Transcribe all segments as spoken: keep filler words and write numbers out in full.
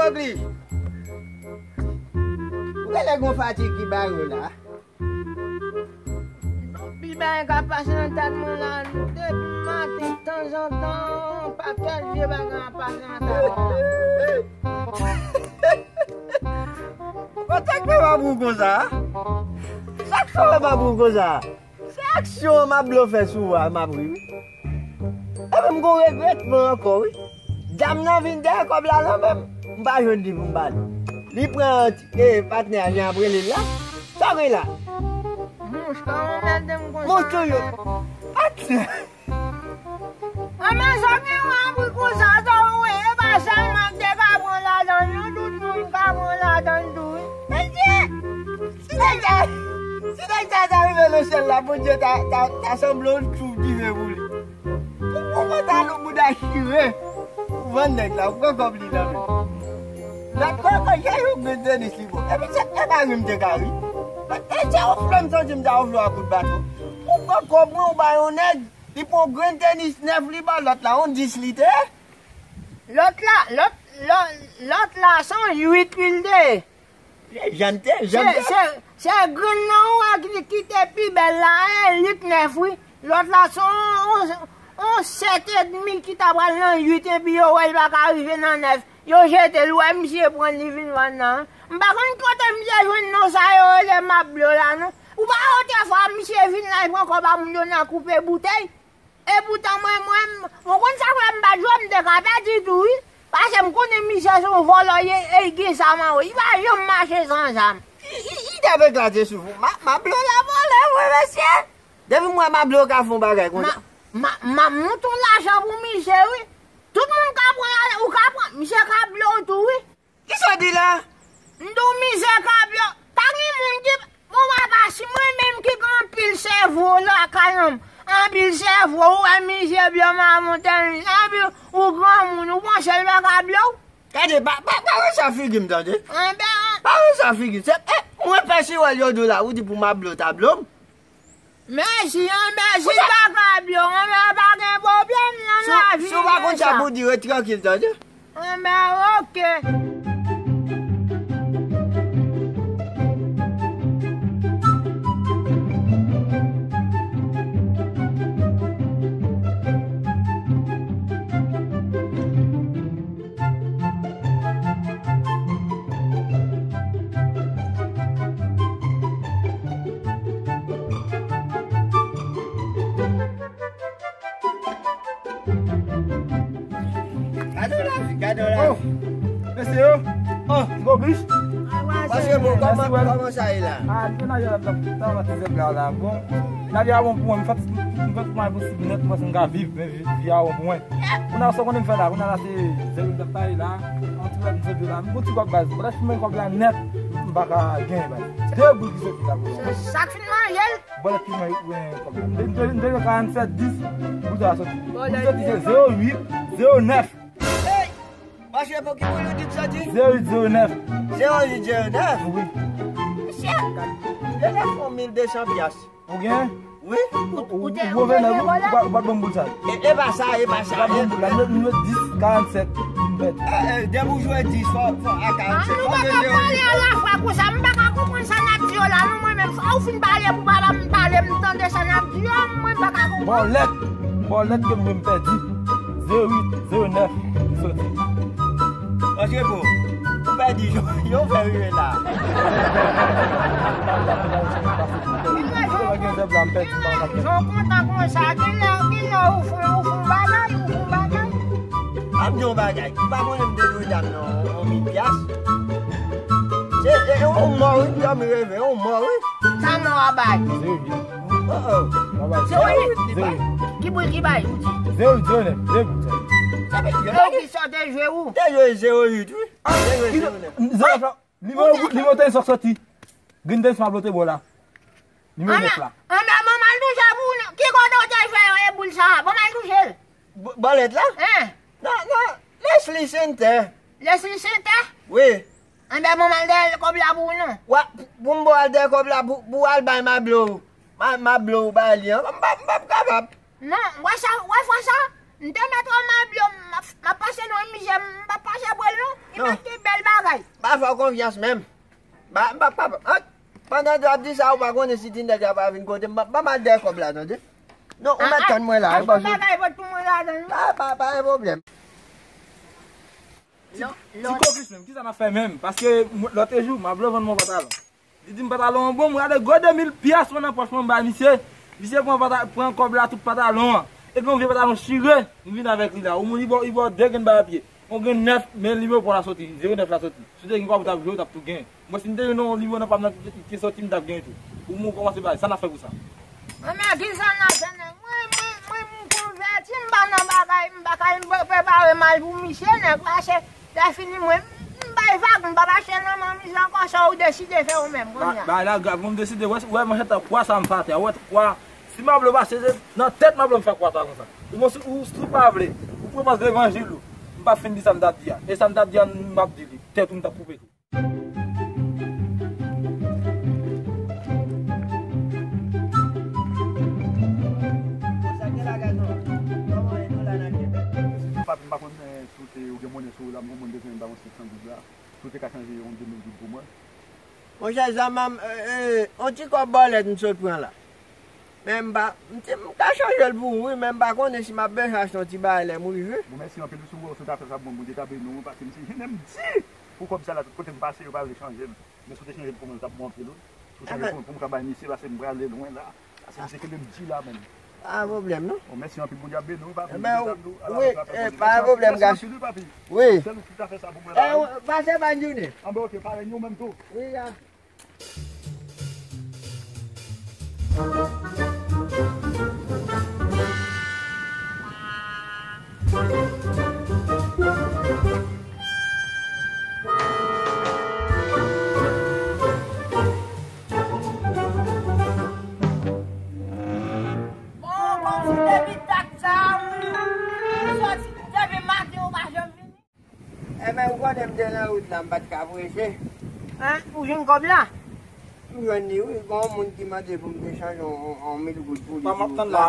Ogli. Ou genlè gon fatig ki bare w la. Pi bagay k ap pase nan tèt mwen la, depi maten, tanzantan, yon pakèt vye bagay ap pase nan tèt mwen la. Bon, sa k fè m ap ri konsa? Sa k fè m ap ri konsa? Se aksyon Mablo fè sou ou a, m ap ri, wi. Epi m gon regretman ankò, wi. Dam nan vin dèyè kòb la nan men m. M pa jwenn li pou m ba li. Li pran ti, e, patnè a, jan ap rele l la. Sa w gen la? Mouch, pa anmède m konsa. Mouch toujou. Patnè. Anmè, sa w gen w ap ri konsa, sa w wè, e pa sèlman m te ka pran ladan l, non, tout moun ka pran ladan l tou, wi. Mesye, si nèg sa, si nèg sa ta rive nan syèl la, Bondye ta, ta, ta sanble yon twou diven pou li. Pou, pou pantalon bouda chire, ou vann nèg la, ou pran kòb li nan men. Lòt kòb, kòb, jè yon grenn tenis li bon. Epi se, e pa ri m te ka ri. E se yon fle m santi m ta yon fle a kout baton. Ou pran kòb mwen, ou ba yon nèg, li pran yon grenn tenis nèf, li ba lòt la, yon dis li te ye. Lòt la, lòt, lòt, lòt la, se yon uit wi l te ye. Se jan te, jan te. Se, se, se grenn nan ou a ki, ki te pi bèl la, en, li t nèf wi. Lòt la se on, on, on sèt edmi ki ta pral nan uit epi yo wè l pa ka rive nan nèf. Yo jete l, ou wè misye pran l, li vin vann nan. M pa konn kote misye jwenn non sa yo rele Mablo la non. Ou pa wè otrefwa misye vin la, li pran kòb a moun yo nan koupe boutèy. Epoutan mwen, mwen, ou konn sa k fè m pa t jwe, m te ka pèdi tou wi. Paske m konnen misye se yon vòlò, e, e, li gen zam an wi. Li pa janm mache san zam. Li, li, li t ap eklate souf ou. Ma, Mablo la vòlè vre, mesye. Depi m wè Mablo ka fè yon bagay konsa. Ma, ma, m ap monte yon lajan pou misye wi. Tout moun ka pran lajan, ou ka pran, misye ka blow tou wi. Kisa w di la? M di w mizè kabyo. Pa gen moun ki, bon papa, si mwen menm ki gen anpil sèvo lakay an, anpil sèvo, ou wè mizè byo mavon tèl, epi ou granmoun, ou panse l pa kabyo? Gade, pa, pa, pa ranse figi m tande. Anben. Pa ranse figi. Se, e, mwen pèsi wè l yo di w la, ou di pou m ap blow ta blow m. Mèsi, an mèsi, papa Byon, an mè pa gen pwoblèm nan lavi. Si w pa konn sa pou di, ret trankil, tande? An mè, oke. Gade w lavi, gade w lavi. Oh, mesye yo. Oh, ti bobich. Paske bon, kòman, kòman sa ye la? Ah, nou nan yon lòt tan, ti zèb la, la. Bon, lavi a bon pou mwen, m fè tout, m fè tout mwayen posib nèt, paske m ka viv, men vi, vi a bon pou mwen. Kounye a sa w konnen m fè la, kounye a la se zèl m t ap taye la, an ti wè m sot la, m gon ti kòb baz, m pa ta fimen kòb la nèt, m pa ka genyen baz. De boul ki soti la pou mwen. Se sa k fin manje l. Bòlèt ki mwen, mwen kòb la. M te, m te, m te gen karannsèt dis, boul sa soti. Boul soti se zewo uit, zewo nèf. Hey! Mache pou ki boul ou di m soti? Zewo uit, zewo nèf. Zewo uit, zewo nèf? Wi. Mesye, deja fè yon mil de san pyas. Ou gen? Wi. Ou, ou, ou te, ou te gen bòlèt? Ou pa, ou pa t ban m boul sa. E, e pa sa, e pa sa. Ou pa t ban m boul la. M jwe, m jwe dis, karannsèt, m pèdi. E, e, depi w jwe dis, fò, fò, a karannsèt, fò m jwe zewo uit. Ah, nou pa ka pale alafwa konsa, m pa ka konprann sa n ap di yo la, non, mwen menm. Fò ou fin pale pou pale, m pale, m tande sa n ap di yo, mwen pa ka konprann. Bòlèt, bòlèt ke m jwe, m pèdi. Zewo uit, zewo nèf, li soti. Paske bon, ou pèdi, yo, yo fè rive la. Jan kontan konsa, genlè, genlè ou fè, ou fè yon bagay, ou fè yon bagay. M ap di yon bagay, ou pa konnen m te dwe dam nan yon mil pyas? Se, e, e, yon mò, wi, m dòmi reve, yon mò, wi. Sa mò a bay? Zewo uit. Oh, oh. Zewo uit. Zewo uit. Ki boul ki bay, ou di? Zewo uit, zewo nèf, zewo uit. Sa vle di, e ou ki sòte jwe ou? Te jwe zewo uit, wi. Ah, te jwe zewo nèf. Zewo nèf la, nimewo, nimewo tenis sa soti. Green tenis m ap blote bò la. Nimewo nèf la. Anmè, anmè, manman l touche pou ou non. Ki kote w te jwe e boul sa a? Manman l touche l. Bò-, bòlèt la? Hein? Non, non, Leslie Center. Leslie Center? Wi. Anben, bon, m al dèyè kòb la pou ou non. Wa, pou m ba w al dèyè kòb la, pou, pou w al bay Mablo. Ma, Mablo bay li an. M pa, m p ap kapab. Non, wè sa, wè fwa sa, m te mèt wè Mablo, m ap, m ap pase non, mizè, m p ap pase pou l non. Li pa t gen bèl Pa fè w konfyans menm. Ba, ba, pa, pa, an, pandan w ap di sa, ou pa konnen si ti nèg la pa vin kote m. Ba, ba m al dèyè kòb la, tande. Non, ou mèt tann mwen la. Ay, bon bagay, vòt pou mwen ladan, wi. Pa, pa, pa gen pwoblèm. Ti kokis menm, kisa n ap fè menm? Paske lòt jou, m ap vle vann mwen pantalon. Li di m pantalon an bon, mwen gade gwo de mil pyès mwen nan pòch mwen, m bay misye. Misye pran panta-, pran kòb la, tout pantalon an. Epi yon vye pantalon chire, m vin avèk li la. Ou moun, li ba w, li ba w de grenn papye. Yon grenn nèf, men nimewo pa w la soti, zewo nèf la soti. Si w te gen kòb, ou t ap jwe, ou t ap tou gen. Mwen, si m te gen yon nimewo nan pa m nan ki te soti, m t ap gen tou. Ou moun kòmanse bay, sa n ap fè pou sa? Mwen, men kisa n ap fè, nèg? Mwen, mwen, mwen, m konvèti, m pa nan bagay, m pa ka, m pre-, prepare m al pou misye, nèg, mache. Lè fini, mwen, m bay vag, m p ap achte nan men misye ankò, sa ou deside fè ou menm, kounye a. Ba, bagay la grav, mwen m deside, wè, wè manchèt la, kwa sa m fè atè a, wè, kwa, si m ap vle pase, se nan tèt m ap vle m fè kwa sa konsa. Ou, ou, si w pa vle, ou pran levanjil ou, m p ap fin di sa m t ap di a. E sa m t ap di a, m ap di li, tèt ou m t ap koupe tou. Sa gen la, gazon? Kòman e nou la nan kè? Papi, m pa konn, eh, si w te, ou gen monnen sou ou la, m gon moun bezwen ba mwen senk san goud la. Si w te ka chanje yon de mil goud pou mwen. Monchè, zanmi m, eh, eh, on ti kòb bòlèt m sot pran la. Men m pa, m ti, m ka chanje l pou ou, wi, men m pa konnen si m ap bezwen achte yon ti bagay lè m rive. Bon, mèsi anpil, wi, si w, si w ta fè sa pou mwen, Bondye ta beni w, paske m ti jennen m di pou kòb sa la, tout kote m pase, yo pa vle chanje l. Men si w te chanje l pou mwen, l t ap bon anpil, wi. Si w chanje pou mwen, pou m ka bay misye, paske m prale lwen la. Paske misye kenbe m di la menm. Pa gen pwoblèm, non. Bon, mèsi anpil, Bondye ap beni w, papi. Wi, eh, pa gen pwoblèm, gason. Wi. Sèl ou ki ka fè sa pou mwen la, wi. Pase bòn jounen. Anben, ok, parèy, nou menm tou. Wi, ya. Bon, bon, si depi dat sa, ou soti depi maten, ou pa janm vini. Enben, ou konnen m te nan wout la, m pa t ka prese. Hein? Ou jwenn kòb la? M jwenn li, wi. Gon moun ki mande pou m te chanje yon, yon, yon mil goud pou li. Pa m ap tann la.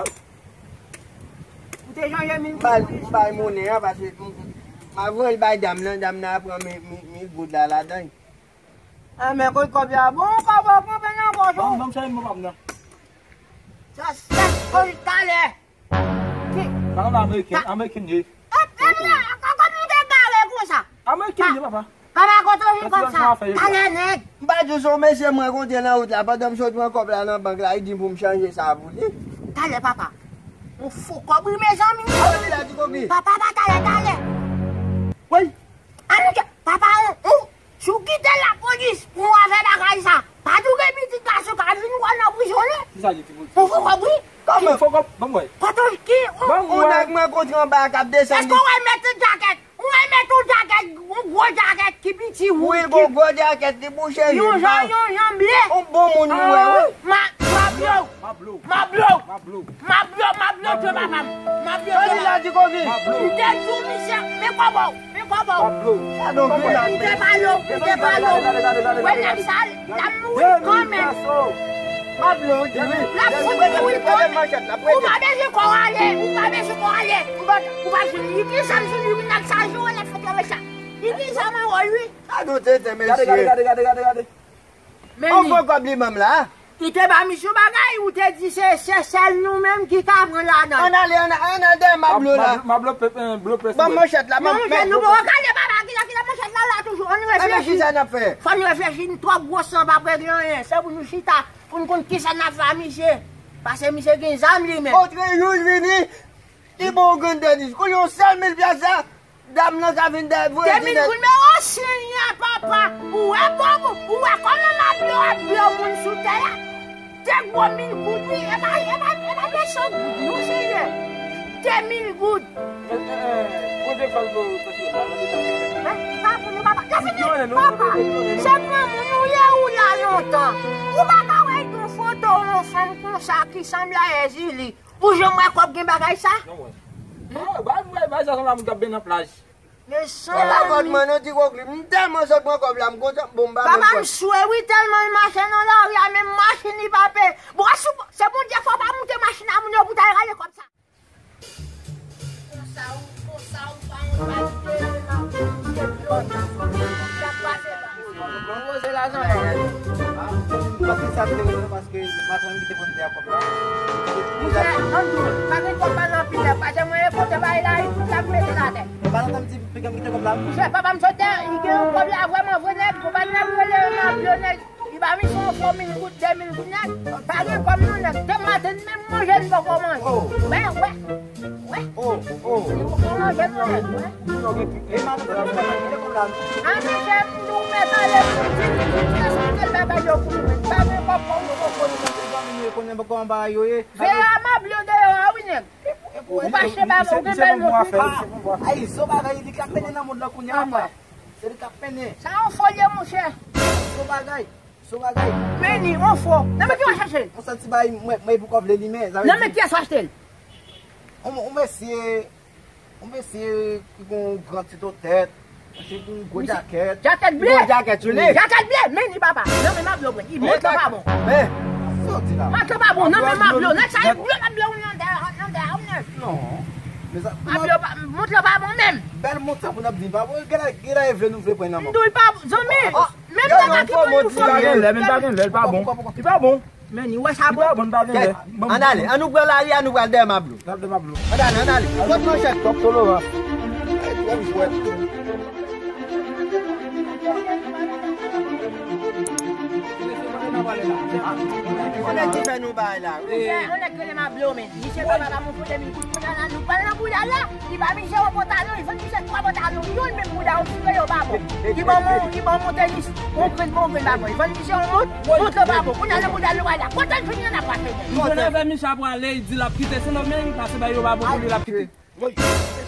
Ou te chanje mil goud pou li? M ba l, m ba l monnen an, paske m, m ap voye l bay dam nan, dam nan ap pran mi, mi, mil goud la ladan l. Enben, kote kòb la? Bon, kòb ou pran, pran nan pòch ou. Ban m, ban m sèvi m, papa m nan. Sa, sa, kote talè? Ki? Sa nan ameriken, ameriken ye. E, e, e, kòman ou te gare konsa? Ameriken ye, papa. Papa, kote w jwenn kòb sa? Talè, nèg. M pa di w se yon mesye m rankontre nan wout la, pandan m sot pran kòb la nan bank la, li di m pou m chanje sa pou li. Talè, papa. Yon fo kòb, wi, mezanmi. Papa, pa talè, talè. Wi. Ann, papa, ou, ou, si w kite lapolis pou w al fè bagay sa, pa tou gen pitit gason k ap vin wè w nan prizon, non. Kisa li di pou ou? Ou fou kòb, wi. Kòman? Fo kòb, ban m wè. Kote w ki, ou, ou nèg m rankontre anba a k ap desann li. Èske w wè l mete jakèt? Ou wè l mete yon jakèt, yon gwo jakèt ki piti wout. Wi, gon gwo jakèt, li bouche je l. Yon jan, yon jan ble. Yon bon moun ou wè, wi. Ma, ma blo. Ma blo. Ma blo. Ma blo. Ma blo, ma blo, Dye papa m. Ma blo, Dye papa m. Sa li la di koki? Ma blo. M te di w, misye, men kòb ou. Men kòb ou. Ma blo. Sa donk li la. M te pale w, m te pale w. Wè nèg sa, l ap mouri kanmenm. Ma blo, di wi. L ap fout mouri kanmenm. Ou pa bezwen kò w ale, ou pa bezwen kò w ale. Ou pa, ou pa jwenn li. Ki sa l jwenn li, nèg sa jwe w, l ap fè travèse. Li di sa m anwòl wi. Gade yon tenten, mesye. Gade, gade, gade, gade, gade, gade. Men li. On fo kòb li ban m la. Li te ba misye yon bagay, ou te di se, se sèl nou menm ki ka pran ladan l. Ann ale, ann, ann al dèyè ma blo la. Ma blo, ma blo, pe-, eh, blo pès. Ban m manchèt la, ban m. Non, monchè, nou poko gade papa, ki la, ki la manchèt la, la toujou. Ann reflechi. Enben, kisa n ap fè? Fò n reflechi, n twòp gwo san p ap regle anyen. Se pou nou chita, pou n konn kisa n ap fè a misye. Paske misye gen zam li menm. Otrejou l vini, li ba w grenn tènis. Kounye a yon sèl mil pyès la. Dam nan ka vin dèyè voye ti nèg. De mil goud, men o Senyè, papa, ou wè bon, ou wè kòman m ap blo, ap blo moun sou tè a? De gwo mil goud, wi, e pa, e pa, e pa de san goud, non, Senyè. De mil goud. Eh, eh, eh, Bondye fè l pou ou, papa. Hein? Pa pou nou, papa. Lè fini, papa, se granmoun ou ye ou la lontan. Ou pa ka wè yon foto yon fanm konsa ki sanble a Ezili. Ou janm wè kòb gen bagay sa? Non, mwen. Non, bay, bay, bay sa, se la moun k ap benyen nan plaj. Mezanmi. Se pa fòt mwen non, ti kokli. M tèlman sot pran kòb la, m kontan. Bon, m pa menm papa, m swe wi, tèlman l mache nan lari a, menm machin li pa peye. Bon, se Bondye fò pa moute machin a moun yo pou ta rale kòb sa. Konsa ou, konsa ou pa yon kalite, m ap di w, se dlo. Y ap pa Lajan. Paske sa te rezon paske matrann ki te konn te a kòb la. Monchè, ann di w, pa gen kòb pa nan pil la, pa janm wè kote bay la, tout la mete la tè. Ba nan tanm ti pigan ki te kòb la. Monchè, papa m sot dèyè, li gen yon kòb la vrèman vre nèg, konpay la rele yon avyonèg. Li ba misye yon fo mil goud, de mil goud nèt. Pa gen kòb non nèg. Demen maten menm manje n poko manje. Wè, wè. Wè. Oh, oh. Li poko manje non nèg. Wè. E maten sa ki te kòb la. A misye m di w mèt ale pou di m ki te sou kel bagay yo pou mwen. Pa gen kòb pou mwen. Konnen poko anba yo ye. Veye a mab yo deyò a wi nèg. Ou pa cheba bon, ou gen bèl mont. Ay, se yon bagay li k ap mennen nan mond lan kounye a, frè. Se li k ap mennen. Sa yon fo l ye, monchè. Se yon bagay. Se yon bagay. Men ni, yon fo. Nan men ki w al chache l? Yon sèl ti bagay, mwen, mwen pou kò vle li, men, sa vle di. Nan men kiyès w achte l? Yon, yon mesye, yon mesye ki gon gran ti tèt, yon gwo jakèt. Jakèt ble. Gwo jakèt, wi. Jakèt ble, men ni papa. Nan men mab yo pran. Li mont lan pa bon. Men, sa w di la? Mont lan pa bon, nan men mab yo. Nèg sa e blo nan blo nan dèyè, nan dèyè, nan dèyè. Non. Men sa, mab yo pa, mont lan pa bon menm. Bèl mont sa pou n ap di pa bon. Gen la, gen la e vle nou vle pran nan men. M di w pa bon, zanmi. Menm nan kaki pou nou fò. Li pa gen lè, men li pa gen lè, li pa bon. Li pa bon. Men ni wè sa bon. Li pa bon, li pa gen lè. Ann ale, ann nou pran lari a, nou pral dèyè mab yo. N ap dèyè mab yo. Ann ale, ann ale. Kot manchèt? Kòk Tolorans. Ay, twòp jwèt. Konnen ki fè nou bay la. Konnen ki rele mab yo, men. Misye papa ba mwen pou de mil goud. Kounye a la, nou pral nan bouyay la. Li ba misye yon pantalon, li vann misye twa pantalon, youn menm bouda, yon ti yo pa bon. Li ban mwen, li ban mwen tenis, yon grenn bon, grenn pa bon. Li vann misye yon mont, mont lan pa bon. Kounye a nan bouda nou wè la. Kote l vini an ap pase. M konnen avè misye ap prale, li di l ap kite, se nòmal, men pase bay yo pa bon pou li, l ap kite.